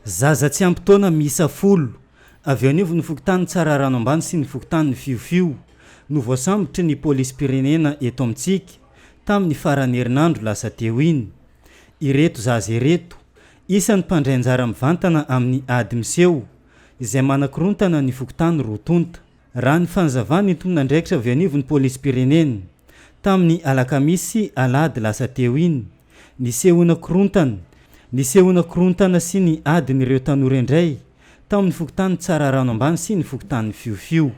Zaza tsy ampy taona miisa folo, avy eo anivon'ny fokontany Tsararano Ambany sy ny fokontanin'i Fiofio, no voasambotry ny polisim-pirenena eto amintsika, tamin'ny faran'ny herinandro lasa teo iny. Ireto zaza ireto, isan'ny mpandray anjara mivantana amin'ny ady miseho, izay manakorontana ny fokontany roa tonta. Raha ny fanazavan'ny tompon'andraikitra avy eo anivon'ny polisim-pirenena, tamin'ny alakamisy alahady lasa teo iny, nisehoana korontana, nisehoana korontana sy ny adin'ireo tanora indray tao amin'ny fokontany Tsararano Ambany sy ny fokontany Fiofio.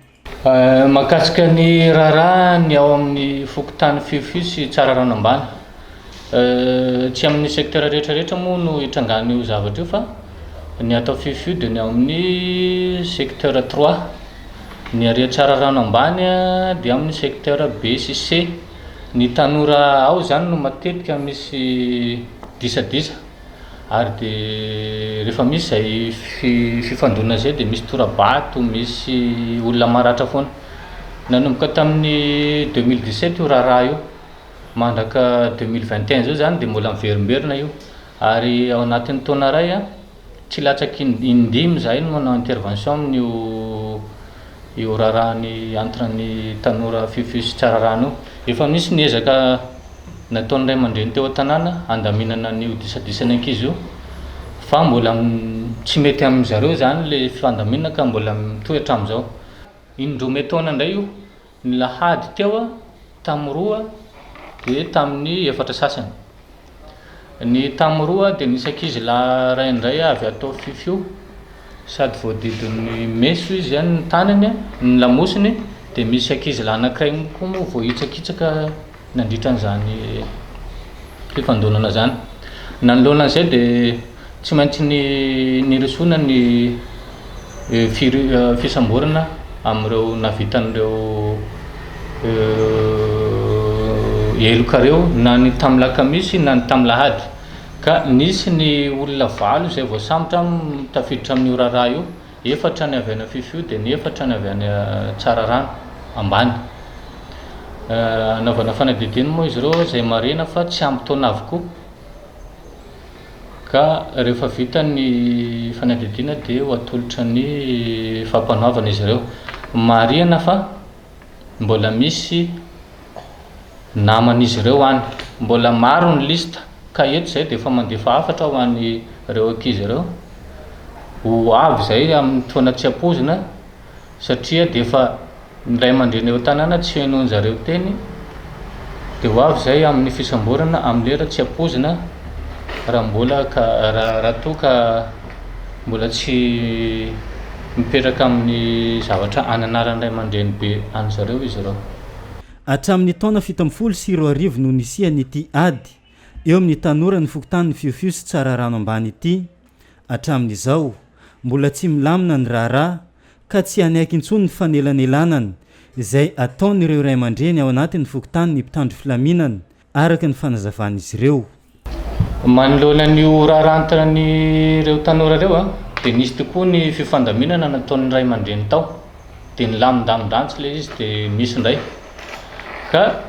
Mahakasika ny raharaha ny ao amin'ny fokontany Fiofio sy Tsararano Ambany. Tsy amin'ny secteur rehetra rehetra moa no itrangan'io zavatra io fa ny atao Fiofio dia ny ao amin'ny secteur trois. Ny ary Tsararano Ambany dia amin'ny secteur B sy C. Ny tanora ao izany no matetika misy disadisa ary dia rehefa misy izay fifandonana izay dia misy tora-bato, misy olona maratra foana. Nanomboka tamin'ny 2017 io raharaha io, mandraka 2021 izao izany dia mbola miverimberina io ary ao anatin'ny taona iray tsy latsaky in-dimy izahay no manao intervention amin'io io raharahan'ny entre ny tanora Fiffi sy Tsararano io. Efa nisy ny ezaka nataon'ny ray aman-dreny teo an-tanàna handaminana an'io disadisan'ny ankizy io fa mbola tsy mety amin-dry zareo izany ilay fandaminana ka mbola mitohy hatramin'izao. Indroa metaona indray io, ny lahady teo tamin'ny roa dia tamin'ny efatra sasany. Ny tamin'ny roa dia nisy ankizy lahy iray indray avy ato Fifio, sady voadidin'ny meso izy ny tanany, ny lamosiny, dia misy ankizy lahy anankiray koa moa voahitsakitsaka nandritra an'izany fifandonana izany. Nanoloana an'izay dia tsy maintsy nirosoana ny fisamborana amin'ireo nahavitan'ireo heloka ireo na ny tamin'ny lakamisy na ny tamin'ny lahady. Ka nisy ny olona valo izay voasambotra tafiditra amin'io raharaha io. Efatra ny avy any Fifio dia ny efatra ny avy any Tsararano ambany. Anaovana fanadihadiana moa izy ireo izay marihina fa tsy ampy taona avokoa. Ka rehefa vita ny fanadihadiana dia ho atolotra ny fampanoavana izy ireo. Marihina fa mbola misy naman'izy ireo any. Mbola maro ny liste ka eto izay dia efa mandefa hafatra ho an'ireo ankizy ireo. Ho avy izay amin'ny fotoana tsy ampoizina satria dia efa ny ray aman-dreny eo an-tanàna tsy henoin-jareo teny dia ho avy izay amin'ny fisamborana amin'ny lera tsy ampoizina raha mbola ka raha toa ka mbola tsy mipetraka amin'ny zavatra ananaran'ny ray aman-dreny be an-jareo izy ireo. Hatramin'ny taona 2017 no nisian'ity ady eo amin'ny tanoran'ny fokontanin'i Fiofio sy Tsararano Ambany ity. Hatramin'izao, mbola tsy milamina ny raharaha ka tsy hanaiky intsony ny fanelanelanana izay ataon'ireo ray aman-dreny ao anatin'ny fokontany ny mpitandro filaminana, araka ny fanazavan'izy ireo. Manoloana an'io raharahan'ireo tanora ireo dia nisy tokoa ny fifandaminana nataon'ny ray aman-dreny tao, dia nilamindamin-dratsy ilay izy dia nisy indray ka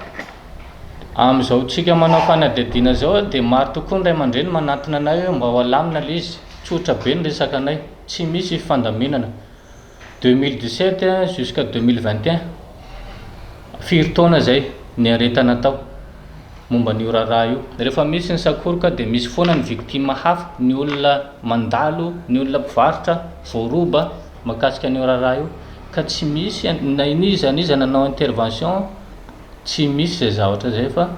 amin'izao tsika manao fanadihadiana izao dia maro tokoa ny ray aman-dreny manantona anay hoe mba ho alamina ilay izy, tsotra be ny resaka anay, tsy misy fifandaminana. 2017 jusqu'à 2021, firy taona izay niaretana tao momba an'io raharaha io. Rehefa misy ny sakoroka dia misy foana ny victime hafa, ny olona mandalo, ny olona mpivarotra voaroba mahakasika an'io raharaha io ka tsy misy na n'iza n'iza nanao intervention tsy misy izay zavatra izay fa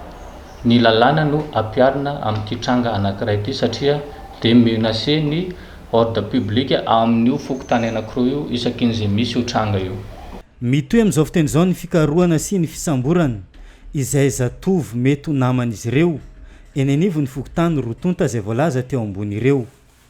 ny lalàna no ampiharina amin'ity tranga anankiray ity satria dia menacer ny Ordre public amin'io fokontany anankiroa io isakin'izay misy io tranga io. Mitohy amin'izao fotoana izao ny fikarohana sy ny fisamborana izay zatovo mety ho naman'izy ireo eny anivon'ny fokontany roa tonta izay voalaza teo ambony ireo.